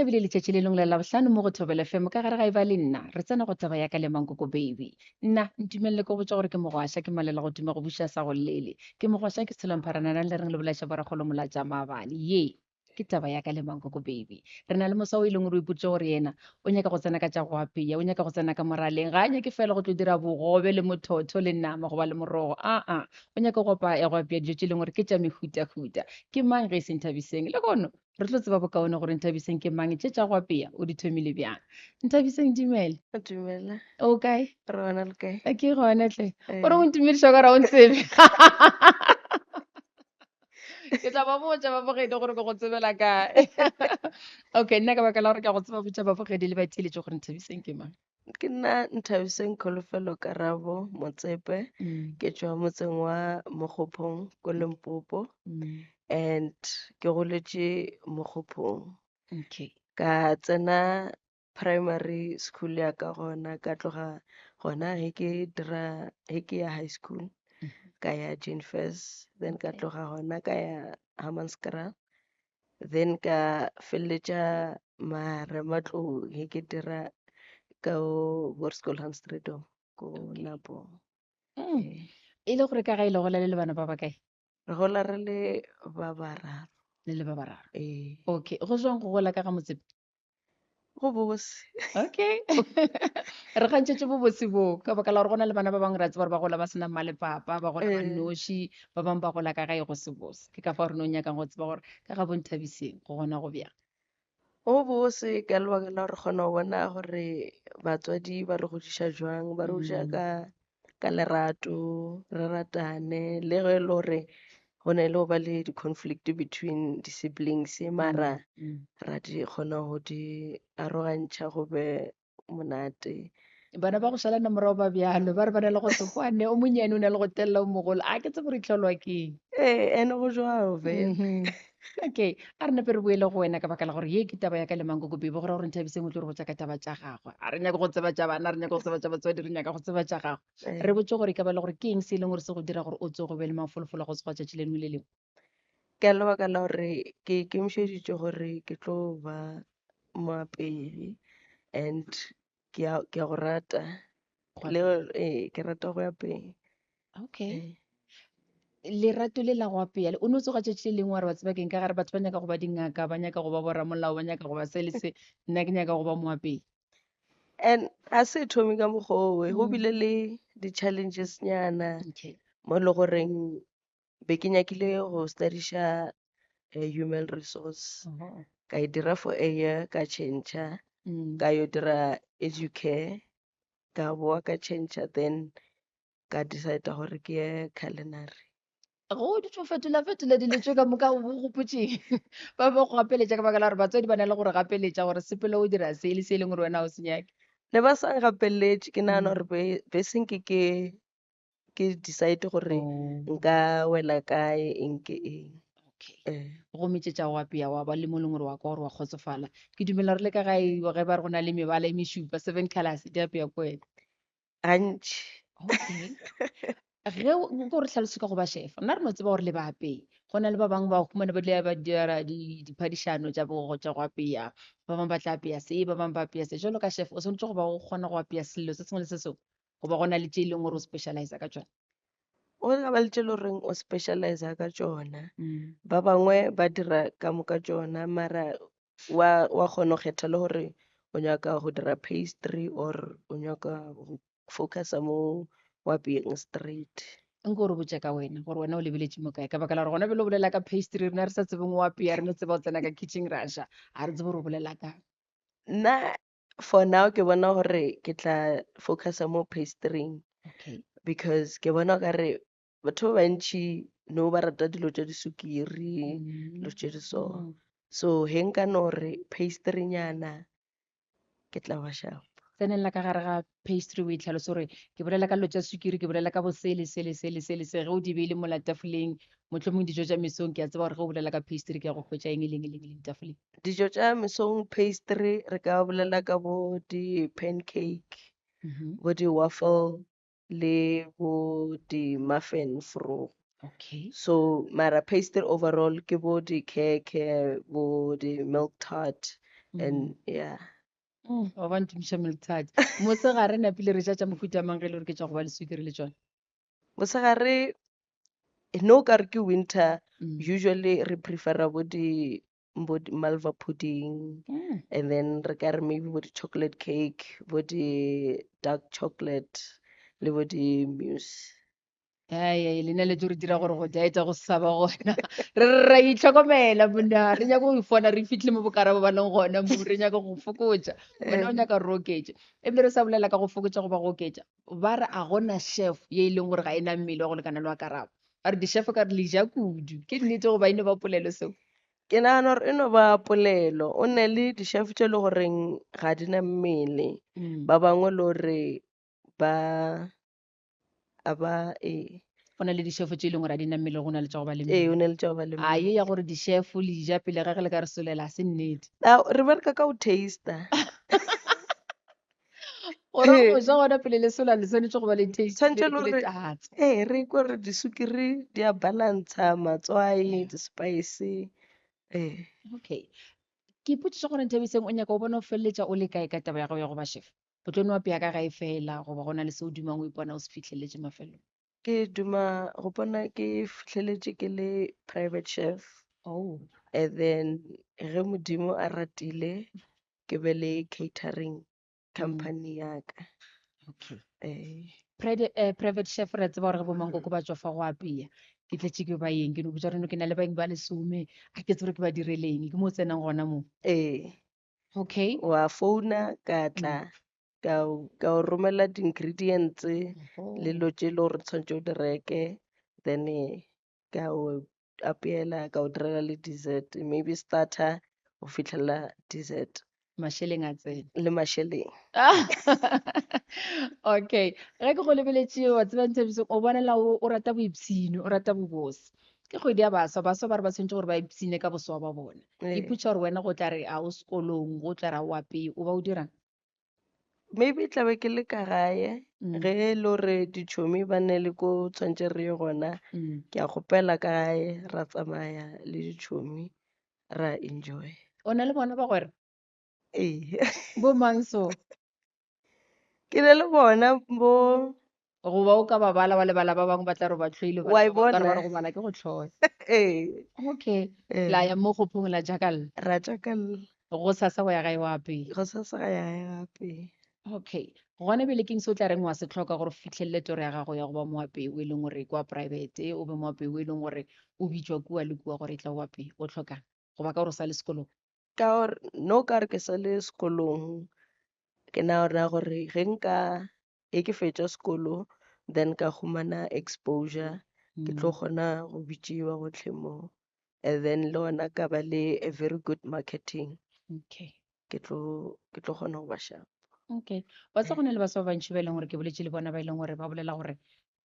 hlabile letšatši le lengwe la Labohlano mo go Thobela FM ka gare ga e ba le nna. Re tsena go taba ya ka le Mankoko Baby. Nna ntumelele ke go botša gore ke mogwaša ke malela go tuma go buša sa go llele. Ke mogwaša ke tshelompharanana le reng le bolaiša borakgolo molatša maabane. Ye ke taba ya ka le Mankoko Baby. Re na le moswa o e leng gore o ipoditše gore yena o nyaka go tsena ka tša go apea, o nyaka go tsena ka moraleng. Ga a nyake fela go tlo dira bogobe le mothotho le nama goba le morogo. Aa, o nyaka go apaya go apea dijo tše e leng gore ke tša mehutahuta. Ke mang ge e se Nthabiseng? Lehono re tlo tseba bokaone gore Nthabiseng ke mang, tše tša go apea o di thomile bjang. Nthabiseng, dumela. Dumela. O kae? Re gona le kae? Ke gona tle. O re o ntumediša ka ra o ntsebe. Ke tla ba botša babogedi gore ke go tsebela kae. Okay, nna ka baka la gore ke a go tseba botša babogedi le batheeletši gore Nthabiseng ke mang. Ke nna Nthabiseng Kholofelo Karabo Motsepe. Ke tšwa motseng wa Mokgophong ko Limpopo. And ke goletše Mokgophong. Okay. Ka tsena primary school ya ka gona, ka tloga gona he ke dira he ke ya high school ka ya Jane Furse, then ka tloga gona ka ya Hammanskraal, then ka feleletša marematlou he ke dira ko Hoërskool Hans Strijdom ko Napong. E le gore ka ga e le gola le le bana ba bakae? Re gola re le ba bararo. Le le ba bararo. Ee. Okay, go jwang go gola ka ga Motsepe? Go bose. Okay. Re gantšhetše bobose bo ka baka la gore go na le bana ba bangwe re a tseba gore ba gola ba sena mma le papa, ba gola ba nnoši, ba bangwe ba gola ka gae go se bose. Ke ka fao re no nyakang go tseba gore ka ga boNthabiseng go gona go bjang. Go bose ka lebaka la gore kgona go bona gore batswadi ba re godiša jwang, ba re godiša ka lerato, re ratane le ge e le gore go ne le go ba le di-conflict between di-siblings mara ra di kgona go di arogantšha go be monate. Bana ba go šalana morago ba bjalo, ba re ba na le go se kwane, o monyane o na le go telela o mogolo, a ke tsebe gore e hlolwa ke eng. Ee, ene go jwalo vele. Okay, a re nape re boele go wena ka baka la gore ye ke taba ya ka le Mankoko Baby, go ra gore Nthabiseng o tlo re botša ka taba tša gagwe. A re nyake go tseba tša bana, re nyaka go tseba tša batswadi, re nyaka go tseba tša gagwe. Re botše gore e ka ba le gore ke eng se e leng gore se go dira gore o tsoge o be le mafolofolo a go tsoga tšatši le lengwe le lengwe. Ka lebaka la gore ke ikemišeditše gore ke tlo ba moapei and ke a ke a go rata le ee ke rata go apea. Okay. Lerato le la go apea o no tsoga tšatši le lengwe wa re wa tseba keng ka gare batho ba nyaka go ba dingaka, ba nyaka go ba boramolao, ba nyaka go ba se le se, nna ke nyaka go ba moapei. And ga se thome ka mokgwa owe, go bile le di-challenges nyana mo e le goreng be ke nyakile go studiša human resource. Ka e dira for a year ka tšhentšha, ka yo dira educare, ka boa ka tšhentšha then ka decide gore ke ye culinary. Go dutše o fetola-fetola dilo tše ka moka o gopotšeng ba ba go gapeletša ka baka la gore batswadi ba na le gore gapeletša gore sepela o dira se le se e leng gore wena o se nyake. Ne ba sa ngapeletše ke nagana gore be senke ke ke decide gore nka wela kae eng ke eng. Okay. Gomme tše tša go apea wa ba le mo leng gore wa kwa gore wa kgotsofala. Ke dumela gore le ka gae ge ba re go na le mebala e mešupa, seven colours, di apea ko wena. Gantši. Okay. Ge nko re hlalosetše ka go ba chef. Nna re no tseba gore le ba apea. Go na le ba bangwe ba humana ba dula ba dira diphadišano tša bo tša go apea. Ba bangwe ba tla apea se, ba bangwe ba apea se. Jwalo ka chef o swanetše go ba o kgona go apea selo se sengwe le se sengwe goba go na le tše e leng gore o specialize ka tšona. Go ka ba le tše e le goreng o specialize ka tšona. Ba bangwe ba dira ka moka tšona mara wa kgona go kgetha le gore o nyaka go dira pastry or o nyaka go focusa mo go apeeng straight. Nko re botše ka wena gore wena o lebeletše mo kae ka baka la gore gona bjale o bolela ka pastry rena re sa tsebeng o apea re no tseba go tsena ka kitchen ra ja ga re tsebe gore o bolela kang. Nna for now ke bona gore ke tla focusa mo pastryng because ke bona okare batho ba bantši no ba rata dilo tša disukiri dilo tše di so. So he nka no re pastry nyana ke tla ba sharp. Tsenelela ka gare ga pastry o e tlhalose gore ke bolela ka dilo tša sukiri, ke bolela ka bo se le se le se le se le se. Ge o di beile mola tafoleng, mohlomong dijo tša mesong, ke a tseba gore ge o bolela ka pastry ke ya go hwetša eng le eng le eng le eng tafoleng. Dijo tša mesong pastry re ka bolela ka bo di-pancake, bo di-waffle le bo di-muffin vrou. So mara pastry overall ke bo di-khekhe, bo di-milk tart. And yeah. Wa ba ntumiša Milk Tart. Mosegare napile re ja tša mohuta mang ge e le gore ke tša go ba le sukiri le tšona? Mosegare no ka re ke winter, usually re prefera bo di malva pudding, and then re ka re maybe bo di chocolate cake, bo di dark chocolate le bo di mousse. Ai, lena le tlo re dira gore go dieta go sa ba gona. Re re ra itlhokomela monna, re nyaka go ifona re fihle mo bokarabo ba leng gona mo, re nyaka go fokotša. Wena o nyaka re oketše. Ebile re sa bolela ka go fokotša goba go oketša, ba re a gona chef ye e leng gore ga e na mmele wa go lekana le wa Karabo. Ba re di-chef ka re le ja kudu. Ke nnete goba e no ba polelo seo? Ke nagana gore e no ba polelo. O ne le di-chef tše le goreng ga di na mmele. Ba bangwe le gore ba a ba e. Go na le di-chef tše e leng gore ga di na mmele, go na le tša go ba le Ee, o na le tša go ba le A ye ya gore di-chef le ja pele ga ge le ka re solela, ha se nnete. A, re bereka ka go taster. Gore go ja gona pele le sola, le swanetše go ba le taste, Tshwanetse le le le gore tatso. Ee, re kwe gore disukiri di a balantsha matswai, di-spice. Ee. Okay. Ke ipotšiša gore Nthabiseng o nyaka o bona o feleletša o le kae ka taba ya gago ya go ba chef? O tlo no apea ka gae fela goba go na le se o dumang o ipona o se fihlelletše mafelong? Ke duma go bona ke fihleletše ke le private chef. Oh. And then ge Modimo a ratile ke be le catering company ya ka. Okay. Eh. Private chef re tseba gore ge bo mankoko ba tšwa fa go apea. Ke tletše ke baeng, ke no botša gore no ke na le baeng ba lesome, a ke tsebe gore ke ba direleng, ke mo tsenang gona mo. Ee. Okay. Wa founa ka tla, ka o romela di-ingredients le dilo tše le gore tshwanetse o di reke, then ka o apeela, ka o direla le dessert, maybe starter go fihlela dessert. Mašeleng a tsena. Le mašeleng. Okay. Ge ke go lebeletše, wa tseba Nthabiseng, o bonela o rata boipshino, o rata bobose. Ke kgwedi ya baswa, baswa ba re ba tshwanetse gore ba ipshine ka boswa ba bona. Ee. Ipotša gore wena go tla re a o sekolong, go tla re a o apeye, o ba o dirang? Maybe tla be ke le ka gae, ge e le gore ditšhomi ba ne le ko tshwanetse re ye gona, ke a kgopela ka gae, ra tsamaya le ditšhomi, ra enjoy. O na le bona bagwera? Ee. Bo mang so? Ke na le bona bo Goba o ka ba bala wa lebala ba bangwe ba tla re ba hloile, Wa e ba ka re ba bona. re go bala ke go hloya. Ee. Okay. Ee. La ya mo kgophong la jakalla. Ra jakalla. Go sasa wa ya gae wa apea. Go sasa ga ya gae wa apea. Okay. Gona bjale ke eng se o tla reng wa se hloka gore o fihlelele toro ya gago ya go ba moapei o e leng gore kwa private, o be moapei o e leng gore o bitšwa kua le kua gore e tla o apee, o hlokang? Goba ka gore o sa le sekolong? Ka gore no ka re ke sa le sekolong, ke nagana gore ge nka e ke fetša sekolo, then ka humana exposure, ke tlo kgona go bitšiwa gohle mo. And then le gona ka ba le a very good marketing. Okay. Ke tlo kgona go ba sharp. Okay. Wa tseba go na le baswa ba bantši ba e leng gore ke boletše le bona ba e leng gore ba bolela gore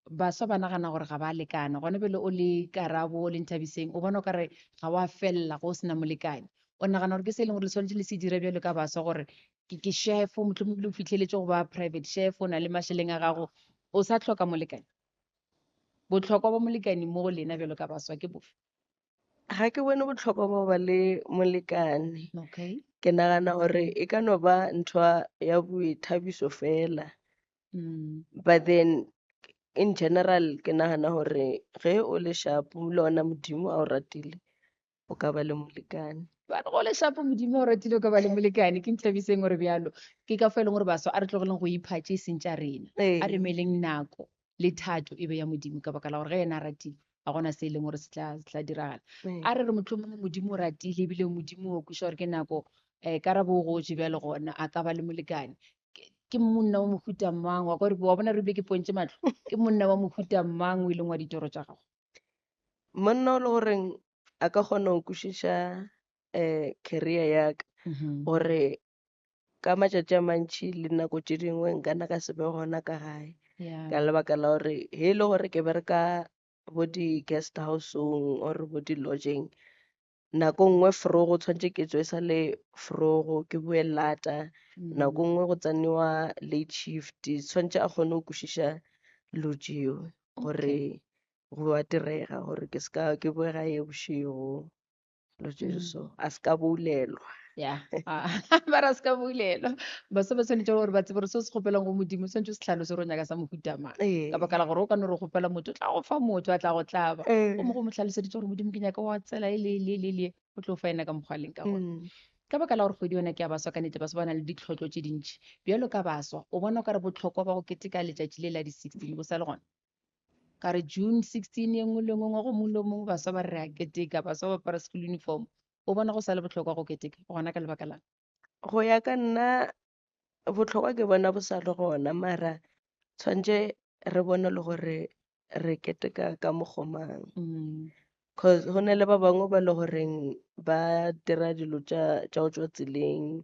baswa ba nagana gore ga ba lekana. Gona bjale o le Karabo, o le Nthabiseng, o bona o kare ga wa fella go sena molekane. O nagana gore ke se e leng gore le swanetše le se dire bjalo ka baswa gore ke chef, mohlomongwe le o fihleletse go ba private chef, o na le mašeleng a gago, o sa hloka molekane. Bohlokwa ba molekane mo go lena bjalo ka baswa ke bofe? Ga ke bone bohlokwa ba go ba le molekane. Okay. Ke nagana gore e ka no ba ntho ya boithabišo fela. But then in general ke nagana gore ge o le sharp le ona Modimo a o ratile, o ka ba le molekane. Ba re go le sharp Modimo a o ratile o ka ba le molekane. Ke Nthabiseng gore bjalo. Ke ka fa e leng gore baswa a re tlogeleng go ipha tše e seng tša rena. A re meleng nako le thato e be ya Modimo ka baka la gore ge yena a ratile, ga gona se e leng gore se tla diragala. A re re mohlomongwe Modimo o ratile ebile Modimo o kweša gore ke nako, Karabo o gotše bjale gona a ka ba le molekane. Ke monna wa mohuta mang? Wa kwa re, wa bona re bile ke pontše mahlo. Ke monna wa mohuta mang o e leng wa ditoro tša gago? Monna o le goreng a ka kgona go kwešiša, career ya ka, gore ka matšatši a mantši le nako tše dingwe nkana ka se be gona ka gae. Ka lebaka la gore he e le gore ke bereka bo di-guest house-ong or bo di-lodging, nako nngwe frogo tshwanetse ke tswe sa le frogo ke boe lata, nako nngwe go tseniwa late shift, tshwanetse a kgone go kwešiša dilo tšeo gore go a direga gore ke ska ke boe gae bošego, dilo tše so, a ska boulelwa. Ya, ba ra se ka boulelwa. Baswa ba tshwanetse gore ba tsebe gore se o se kgopelang go Modimo o tshwanetse o se tlhalose gore o nyaka sa mohuta mang. Ka baka la gore o ka no re kgopela motho, o tla go fa motho a tla go tlaba. Gomme go mo hlaloseditše gore Modimo ke nyaka wa tsela e le le le le, o tlo fa yena ka mokgwa a leng ka gona. Ka baka la gore kgwedi yona ke ya baswa, ka nnete baswa ba na le ditlhotlo tše dintši. Bjalo ka baswa, o bona o ka re bohlokwa ba go keteka letšatši le la di-16 bo sa le gona? Ka re June 16 ye nngwe le nngwe, ngwaga o mongwe le o mongwe baswa ba re re a keteka, baswa ba apara school uniform. O bona go sa le bohlokwa go keteka gona ka lebaka lang? Go ya ka nna bohlokwa ke bona bo sa le gona, mara tshwantse re bone le gore re keteka ka mokgwa mang. Cause go na le ba bangwe ba le goreng ba dira dilo tša go tšwa tseleng.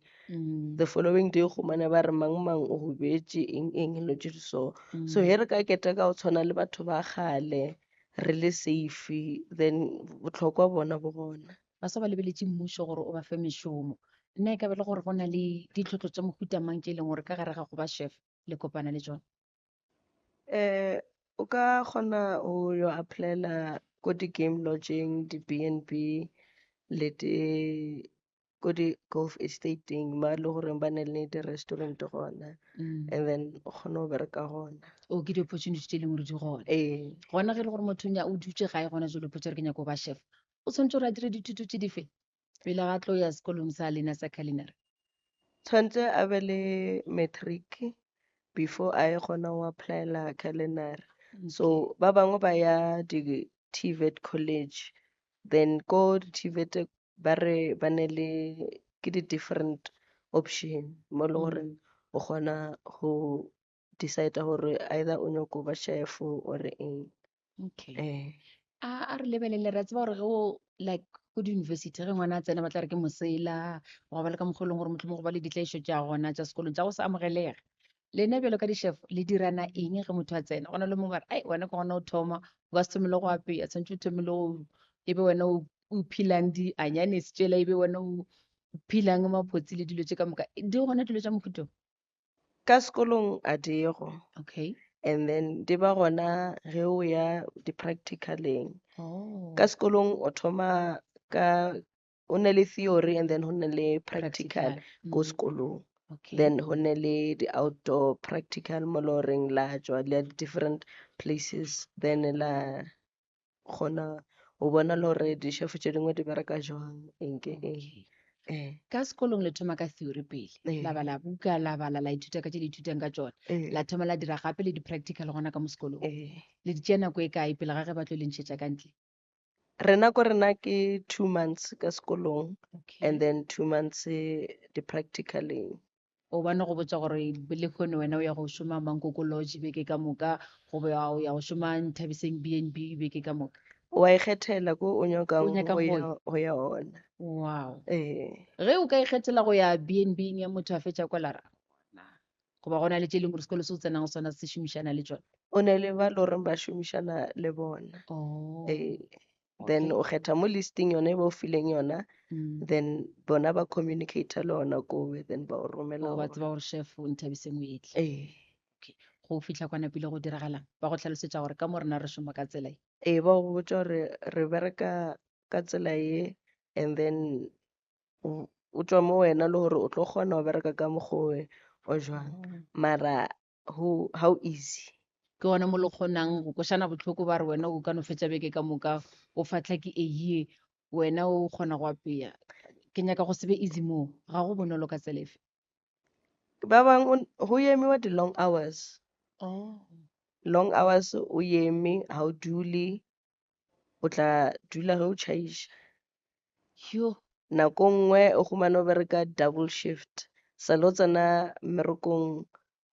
The following day o humane ba re mang mang o gobetše eng eng dilo tše di so. So he re ka keteka go tshwana le batho ba kgale re le safe, then bohlokwa bona bo gona. Baswa ba lebeletše mmušo gore o ba fe mešomo. Nna e ka be le gore go na le ditlhotlo tša mohuta mang tše e leng gore ka gare ga go ba chef le kopana le tšona? O ka kgona go yo apply-ela ko di-game lodging, di-B and B le di ko di-golf estate-eng ma le goreng ba na le di-restaurant gona. And then o kgona go bereka gona. O ke di-opportunity tše e leng gore di gona. Ee. Gona ge e le gore motho o dutše gae gona jwale o ipotša gore ke nyaka go ba chef, o tshwanetse gore a dire dithuto tše dife pele ga tlo ya sekolong sa lena sa culinary? Tshwanetse a be le matric before a ye kgona go apply-ela culinary. So ba bangwe ba ya di-TVET college, then ko di-TVET ba re ba ne le ke di-different option mo le gore o kgona go decide gore either o nyako ba chef or eng. Okay. A re lebelele, re a tseba gore ge o like ko di-university ge ngwana a tsena ba tla re ke mosela, gwa ba le ka mokgwa e leng gore mohlomongwe go ba le ditlaišo tša gona tša sekolong tša go se amogelege. Lena bjalo ka di-chef le dirana eng ge motho a tsena? Go na le mongwe ba re ai wena ke gona o thoma, o ka se thome le go apeya, tshwanetse o thome le go e be wena o phelang di-anyanese tšela, e be wena o phelang maphotse le dilo tše ka moka. Di gona dilo tša mohuta o? Ka sekolong a diego. Okay. And then di ba gona ge o ya di-practicaleng. Ka sekolong o thoma ka o ne le theory and then ho ne le practical ko sekolong. Okay. Then ho ne le di-outdoor practical mo le horeng la tšwa le ya di-different places, then la kgona go bona le hore di-chef tše dingwe di bereka jwang, eng ke eng. Okay. Ka sekolong le thoma ka theory pele, la bala buka, la bala, la ithuta ka tše le ithutang ka tšona, la thoma la dira gape le di-practical gona ka mo sekolong. Le di tšea nako e kae pele ga ge ba tlo le ntšhetša ka ntle? Rena ko rena ke 2 months ka sekolong, Okay. and then 2 months di-practicaleng. O bana go botša gore le kgone wena o ya go šoma Mankoko Lodge beke ka moka, goba o ya go šoma Nthabiseng B and B beke ka moka? Wa ikgethela ko o nyakang O nyakang go go ya ya. go ya gona. Wow. Ee. Ge o ka ikgethela go ya B and B ya motho a fetša kwa lara, goba go na le tše leng gore sekolo se o tsenang go sona se šomišana le tšona? O ne le ba le goreng ba šomišana le bona. Oh. Ee. Then Okay. o kgetha mo listing yona e ba o fileng yona, then bona ba communicate le ona kowe, then ba o romela Oh, ba gona. tseba gore chef o Nthabiseng o etle. Ee. Okay. Go fihla kwa napile go diragalang? Ba go hlalosetša gore ka mo rena re šoma ka tsela e. Ee, ba go botša gore re bereka ka tsela ye, and then o tšwa mo wena le gore o tlo kgona go bereka ka mokgwa o jwang. Oh. Mara how easy. Ke gona mo le kgonang go kwešana bohloko ba re wena o ka no fetša beke ka moka o fahla ke eiye, wena o kgona go apeya. Ke nyaka go se be easy moo, ga go bonolo ka tsela efe? Ba bangwe go emiwa di-long hours. Oh. Long hours o eme, ha o dule, o tla dula ge o tšhaiša. Yo. Nako nngwe o humane o bereka double shift. Sa le o tsena mmerekong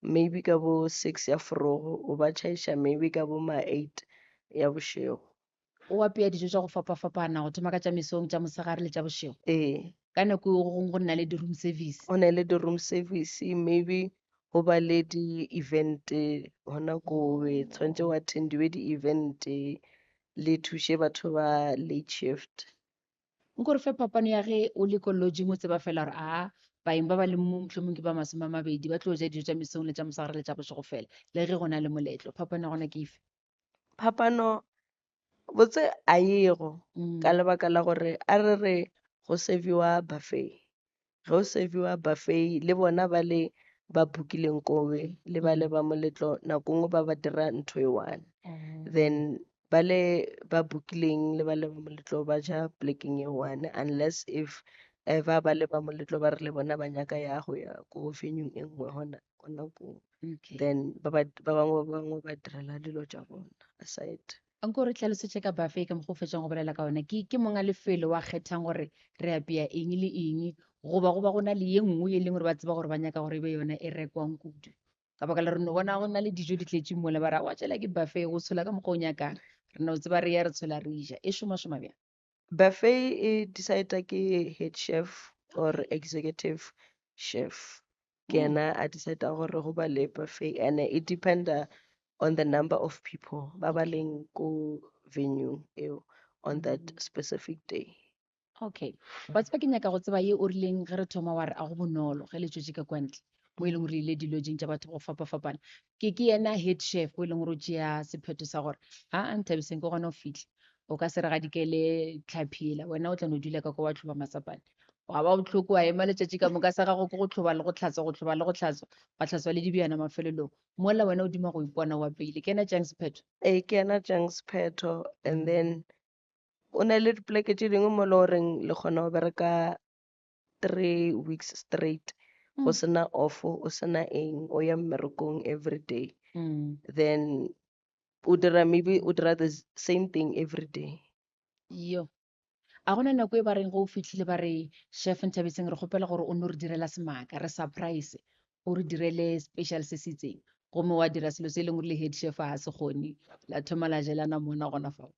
maybe ka bo 6 ya forogo, o ba tšhaiša maybe ka bo ma 8 ya bošego. O apeya dijo tša go fapafapana, go thoma ka tša mesong, tša mosegare le tša bošego. Ee. Ka nako e gongwe go nna le di-room service. Go na le di-room service, maybe go ba le di-event gona kowe, tshwanetse o attendiwe di-event, le thuše batho ba late shift. Nko re fe phapano ya ge o le ko lodging o tseba fela gore a baeng ba ba leng mo mohlomong ke ba 20 ba tlo ja dijo tša mesong le tša mosegare le tša bošego fela, le ge go na le moletlo. Phapano ya gona ke efe? Phapano botse a ego, ka lebaka la gore a re re go serviwa buffet. Ge o serviwa buffet le bona ba le ba book-ileng kowe le ba le ba moletlo nako nngwe ba ba dira ntho e one. Then ba le ba book-ileng le ba le ba moletlo ba ja plekeng e one, unless if ever ba le ba moletlo ba re le bona ba nyaka ya go ya ko venue e nngwe gona gona koo. Then ba ba bangwe ba bangwe ba direla dilo tša bona aside. Nko re hlalosetše ka buffet ka mokgwa o fetšang go bolela ka yona. Ke monga lefelo wa kgethang gore re apea eng le eng, goba go ba go na le ye nngwe e leng gore ba tseba gore ba nyaka gore e be yona e rekwang kudu. Ka baka la re no bona go na le dijo di tletše mola ba re wa tšela ke buffet go tshola ka mokgwa o nyakang. Re no tseba re ya re tshola re ja. E šoma-šoma bjang? Buffet e decide ke head chef or executive chef. Ke yena a decide gore go ba le buffet, and e dependa on the number of people ba ba leng ko venue eo on that specific day. Okay. Wa tseba ke nyaka go tseba ye o rileng ge re thoma wa re a go bonolo ge le tšwetše ka kwa ntle mo e leng gore ile dilodging tša batho go fapafapana. Ke yena head chef o e leng gore o tšea sephetho sa gore a a Nthabiseng ke gona o fitlhe. O ka se re gadikele tlhapi ela, wena o tla no dula ka kwa wa tlhoba masapane. Wa ba bohloko wa ema letšatši ka moka sa gago ke go tlhoba le go hlatswa, go tlhoba le go hlatswa, wa hlatswa le dibjana mafelelong. Mola wena o duma go ipona o apeile. Ke yena tšeang sephetho? Ee, ke yena tšeang sephetho, and then o na le dipoleke tše dingwe mo e le goreng le kgona go bereka 3 weeks straight go sena off, o sena eng, o ya mmerekong every day. Then o dira maybe o dira the same thing every day. Yo. A gona nako e ba reng go o fihlile ba re chef Nthabiseng re kgopela gore o no re direla semaka, re surprise, o re direle special se se itseng. Gomme wa dira selo se e leng gore le head chef a se kgone, la thoma la jelana mona gona fao.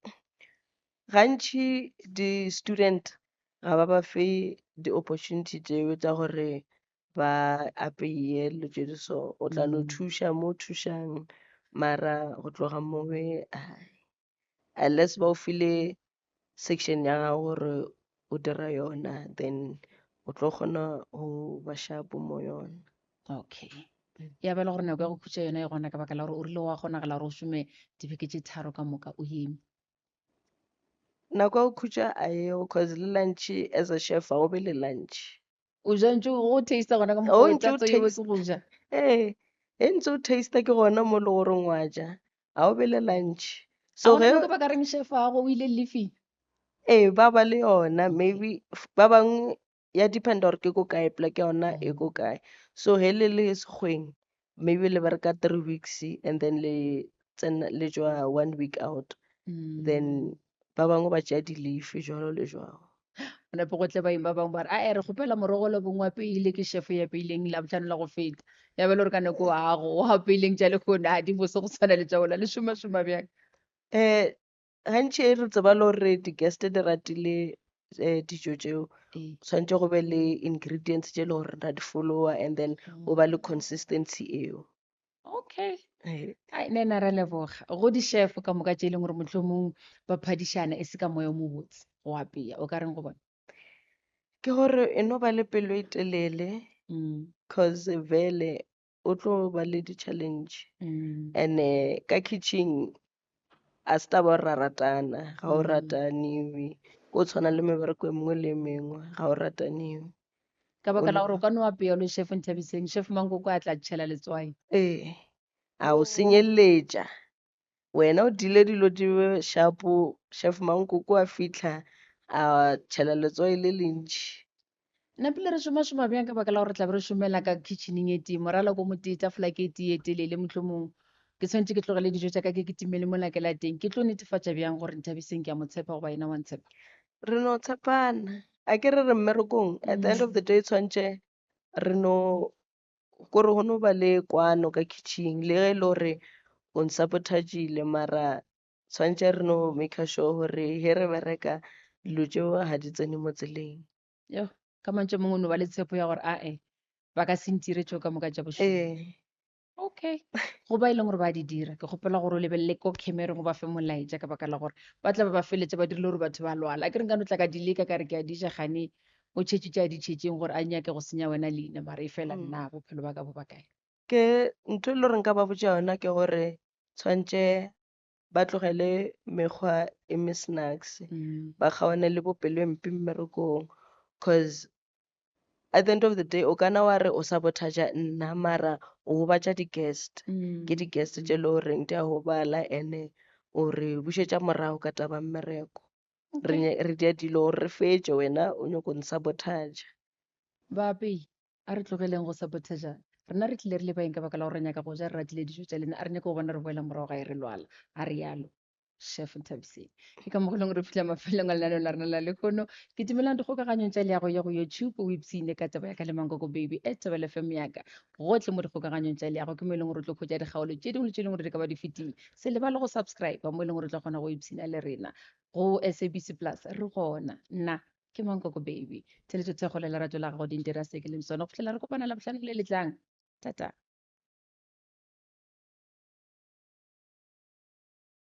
Gantši di-student ga ba ba fe di-opportunity tšeo tša gore ba apeye dilo tše di so. O tla no thuša mo o thušang, mara go tloga mowe unless ba o file section ya gago gore o dira yona, then o tlo kgona go ba sharp mo yona. Okay. Ya ba le gore nako ya go khutša yona e gona ka baka la gore o rile wa kgonagala gore o šome dibeke tše tharo ka moka o eme. Nako ya go khutša a eo, cause le lunch as a chef ga o be le lunch. O ja ntše o taste gona ka mokgwa O o ntše o tatso eo taste. ke go ja. Ee, e ntse o taste ke gona mo le goreng wa ja, ga o be le lunch. A So gona ge nako ba ka reng chef ago o ile leafing? Ee, ba ba le yona maybe ba bangwe ya dependa gore ke ko kae, poleke ya yona e ko kae. So ge le le sekgweng maybe le bereka 3 weeks and then le tsena le tšwa one week out, then ba bangwe ba tšea di-leave jwalo le jwalo. O nape go tle baeng ba bangwe ba re ae re kgopela morogo le bongwe apeile ke chef ya apeileng labohlano la go feta. Ya ba le gore ka nako ago o apeileng tša lehono a di bose go tshwana le tša ola, le šomašoma bjang? Gantši re tseba le gore di-guest di ratile dijo tšeo, tshwanetse go be le ingredients tše le gore ra di followa, and then o ba le consistency eo. Okay. Ai nna nna ra leboga go di-chef ka moka tše e leng gore mohlomong ba phadišana e se ka moya o mobotse go apea, o ka reng go bona? Ke gore e no ba le pelo e telele, cause vele o tlo ba le di-challenge. And ka kitchen a se taba gore ra ratana, ga o rataniwe, ko tshwana le mebereko e mengwe le e mengwe, ga o rataniwe. Ka baka la gore o ka no apea le chef Nthabiseng, chef Mankoko a tla tšhela letswai. Ee, a o senyeletša. Wena o dile dilo di be sharpo, chef Mankoko a fitlha a tšhela letswai le lentši. Nna pele re šomašoma bjang ka baka la gore tla be re šomela ka kitcheneng e tee, morala ko motee, tafola ke e tee e telele, mohlomong ke tshwanetse ke tlogele dijo tša ka ke kitimele mola ke la teng. Ke tlo netefatša bjang gore Nthabiseng ke a mo tshepa goba yena wa ntshepa? Re no tshepana. A ke re re mmerekong, at the end of the day tshwantše re no kore go no ba le kwano ka kitchen, le ge e le gore o nsabotagile, mara tshwantše re no make sure gore ge re bereka dilo tšeo ga di tsene mo tseleng. Yo, ka mantšu a mangwe o no ba le tshepo ya gore ae ba ka se ntire tšeo ka moka tša bošula. Ee. Okay. Go ba e leng gore ba di dira, ke kgopela gore o lebelele ko camereng o ba fe molaetša ka baka la gore ba tla ba ba feletša ba dirile gore batho ba lwala. A ke re nka no tla ka di leka ka re ke a di ja gane o tšhetše tše a di tšhetšeng gore a nyake go senya wena leina, mara e fela nna bophelo ba ka bo ba kae? Ke ntho e le gore nka ba botša yona ke gore tshwantše ba tlogele mekgwa e mesnaks, ba kgaone le bopelo e mpe mmerekong, cause At the end of the day o kana wa re o sabotage nna mara o gobatša di-guest. Ke di-guest tše le goreng di a gobala ene o re bušetša morago ka taba mmereko. Re re dia dilo gore re fetše wena o nyako nsabotage. Baapei, a re tlogeleng go sabotageana. Rena re tlile re le baeng ka baka la gore re nyaka go ja re ratile dijo tša lena, a re nyake go bona re boela morago gae re lwala. A realo Chef Nthabiseng. Ke ka mokgwa e leng gore re fihla mafelelong a lenaneo la rena la lehono. Ke dumelang dikgokaganyong tša leago ya go YouTube o ipshine ka taba ya ka le Mankoko Baby at Thobela FM ya ka. Gohle mo dikgokaganyong tša leago ke mo e leng gore o tlo hwetša dikgaolo tše dingwe le tše dingwe gore di ka ba di fetile. Se lebale go subscribe mo e leng gore o tla kgona go ipshina le rena. Go SABC Plus re gona. Nna ke Mankoko Baby. Theletšo thekgo le lerato la gago di ntira se ke leng sona go fihlela re kopana Labohlano le le tlang. Tata.